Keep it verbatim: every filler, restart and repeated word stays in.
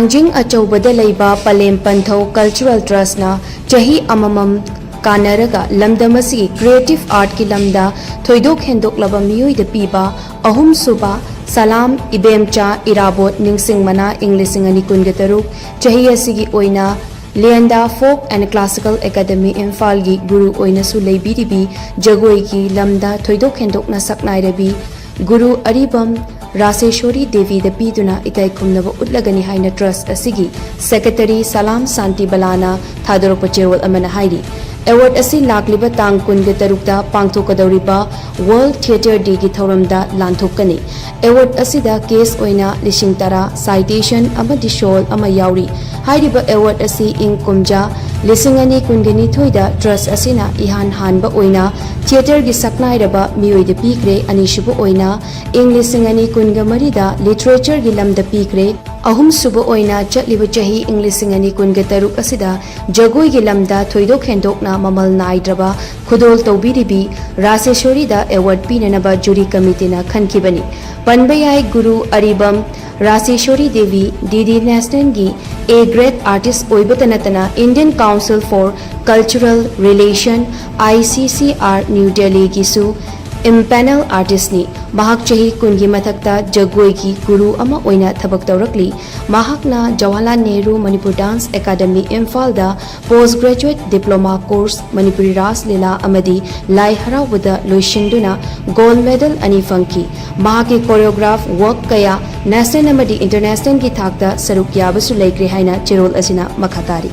ꯊꯥꯡꯖꯤꯡ ꯑꯆꯧꯕꯗ ꯂꯩꯕ ꯄꯂꯦꯝ ꯄꯟꯊꯧ Cultural Trustꯅ ꯆꯍꯤ ꯑꯃꯃꯝ ꯀꯥꯟꯅꯔꯒ ꯂꯝꯗꯝ ꯑꯁꯤꯒꯤ Creative Artꯀꯤ ꯂꯝꯗ ꯊꯣꯏꯗꯣꯛ ꯍꯦꯟꯗꯣꯛꯂꯕ ꯃꯤꯑꯣꯏꯗ ꯄꯤꯕ ꯑꯍꯨꯝꯁꯨꯕ ꯁꯂꯥꯝ ꯏꯕꯦꯝꯆꯥ ꯏꯔꯥꯕꯣꯠ ꯅꯤꯡꯁꯤꯡ ꯃꯅꯥ ꯏꯪ ꯂꯤꯁꯤꯡ ꯑꯅꯤ ꯀꯨꯟꯒ ꯇꯔꯨꯛ ꯆꯍꯤ ꯑꯁꯤꯒꯤ ꯑꯣꯏꯅ ꯂꯤꯌꯟꯗꯥ Folk and Classical Academy ꯏꯝꯐꯥꯜꯒꯤ ꯒꯨꯔꯨ ꯑꯣꯏꯅꯁꯨ ꯂꯩꯕꯤꯔꯤꯕꯤ ꯖꯒꯣꯏꯒꯤ ꯂꯝꯗ ꯊꯣꯏꯗꯣꯛ ꯍꯦꯟꯗꯣꯛꯅ ꯁꯛꯅꯥꯏꯔꯕꯤ ꯒꯨꯔꯨ ꯑꯔꯤꯕꯝ ꯔꯥꯁꯦꯁꯣꯔꯤ ꯗꯦꯕꯤꯗ ꯄꯤꯗꯨꯅ ꯏꯀꯥꯏ ꯈꯨꯝꯅꯕ ꯎꯠꯂꯒꯅꯤ ꯍꯥꯏꯅ Trust ꯑꯁꯤꯒꯤ Secretary ꯁꯂꯥꯝ ꯁꯥꯟꯇꯤ ꯕꯂꯥꯅ ꯊꯥꯗꯣꯔꯛꯄ ꯆꯦꯔꯣꯜ ꯑꯃꯅ ꯍꯥꯏꯔꯤ꯫ Award ꯑꯁꯤ ꯂꯥꯛꯂꯤꯕ ꯇꯥꯡ ꯀꯨꯟꯒ ꯇꯔꯨꯛꯇ ꯄꯥꯡꯊꯣꯛꯀꯗꯧꯔꯤꯕ World Theatre Dayꯒꯤ ꯊꯧꯔꯝꯗ ꯂꯥꯟꯊꯣꯛꯀꯅꯤ꯫ Award ꯑꯁꯤꯗ cash ꯑꯣꯏꯅ ꯂꯤꯁꯤꯡ ꯇꯔꯥ, citation ꯑꯃꯗꯤ shawl ꯑꯃ ꯌꯥꯎꯔꯤ꯫ ꯍꯥꯏꯔꯤꯕ award ꯑꯁꯤ ꯏꯪ ꯀꯨꯝꯖꯥ ꯂꯤꯁꯤꯡ ꯑꯅꯤ ꯀꯨꯟꯒ ꯅꯤꯊꯣꯏꯗ Trust ꯑꯁꯤꯅ ꯏꯍꯥꯟ ꯍꯥꯟꯕ ꯑꯣꯏꯅ theatreꯒꯤ ꯁꯛꯅꯥꯏꯔꯕ ꯃꯤꯑꯣꯏꯗ ꯄꯤꯈ꯭ꯔꯦ꯫ ꯑꯅꯤꯁꯨꯕ ꯑꯣꯏꯅ ꯏꯪ ꯂꯤꯁꯤꯡ ꯑꯅꯤ ꯀꯨꯟꯒ ꯃꯔꯤꯗ literatureꯒꯤ ꯂꯝꯗ ꯄꯤꯈ꯭ꯔꯦ꯫ ꯑꯍꯨꯝꯁꯨꯕ ꯑꯣꯏꯅ ꯆꯠꯂꯤꯕ ꯆꯍꯤ ꯏꯪ ꯂꯤꯁꯤꯡ ꯑꯅꯤ ꯀꯨꯟꯒ ꯇꯔꯨꯛ ꯑꯁꯤꯗ ꯖꯒꯣꯏꯒꯤ ꯂꯝꯗ ꯊꯣꯏꯗꯣꯛ ꯍꯦꯟꯗꯣꯛꯅ ꯃꯃꯜ ꯅꯥꯏꯗ꯭ꯔꯕ ꯈꯨꯗꯣꯜ ꯇꯧꯕꯤꯔꯤꯕꯤ ꯔꯥꯁꯦꯁꯣꯔꯤꯗ award ꯄꯤꯅꯅꯕ jury committeeꯅ ꯈꯟꯈꯤꯕꯅꯤ꯫ ꯄꯟꯕ ꯌꯥꯏ, ꯒꯨꯔꯨ ꯑꯔꯤꯕꯝ ꯔꯥꯁꯦꯁꯣꯔꯤ Devi DD Nationalꯒꯤ A grade artist ꯑꯣꯏꯕꯇ ꯅꯠꯇꯅ Indian Council for Cultural Relation, ICCR, New Delhiꯒꯤꯁꯨ empanel artistꯅꯤ꯫ ꯃꯍꯥꯛ ꯆꯍꯤ ꯀꯨꯟꯒꯤ ꯃꯊꯛꯇ ꯖꯒꯣꯏꯒꯤ ꯒꯨꯔꯨ ꯑꯃ ꯑꯣꯏꯅ ꯊꯕꯛ ꯇꯧꯔꯛꯂꯤ꯫ ꯃꯍꯥꯛꯅ ꯖꯋꯥꯍꯔꯂꯥꯜ ꯅꯦꯍꯔꯨ ꯃꯅꯤꯄꯨꯔ Dance Academy ꯏꯝꯐꯥꯜꯗ post graduate diploma course Manipuri Ras Lila ꯑꯃꯗꯤ ꯂꯥꯏ ꯍꯔꯥꯎꯕꯗ ꯂꯣꯏꯁꯤꯟꯗꯨꯅ gold medal ꯑꯅꯤ ꯐꯪꯈꯤ꯫ ꯃꯍꯥꯛꯀꯤ choreograph work ꯀꯌꯥ national ꯑꯃꯗꯤ internationalꯒꯤ ꯊꯥꯛꯇ ꯁꯔꯨꯛ ꯌꯥꯕꯁꯨ ꯂꯩꯈ꯭ꯔꯦ ꯍꯥꯏꯅ ꯆꯦꯔꯣꯜ ꯑꯁꯤꯅ ꯃꯈꯥ ꯇꯥꯔꯤ꯫